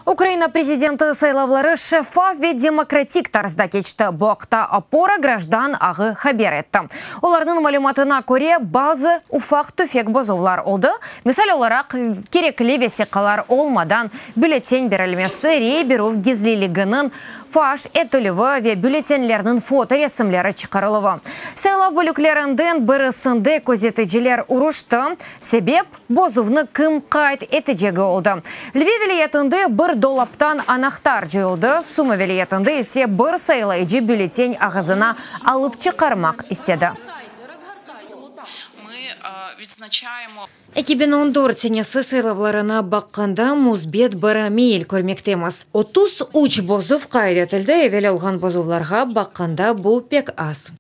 Ukraina prezidenti saylavları şeffaf ve demokratik tarzda keçti. Bu aqta Opora grajdan ağı haber etti. Olarnıñ malümatına köre, bazı ufaq-tüfek bozuvlar oldı, misal olaraq, kerekli vesiqalar olmadan bülleten berilmesi, rey berüv gizliliginiñ faş etilüvi ve bülletenlerniñ fotoresimleri çıqarıluvı. Saylav bölüklerinden birisinde közeticiler uruştı, sebep, Bozuvnı kim qayd etecegi oldı. Lviv vilâyetinde bir dolaptan anahtar coyuldı, Sumı vilâyetinde ise bir saylayıcı bülleten ağızına alıp çıqarmaq istedi. 2014 senesi saylavlarına baqqanda müsbet bir meyil körmektemiz. 33 bozuv qayd etildi, evel olğan bozuvlarğa baqqanda bu pek az.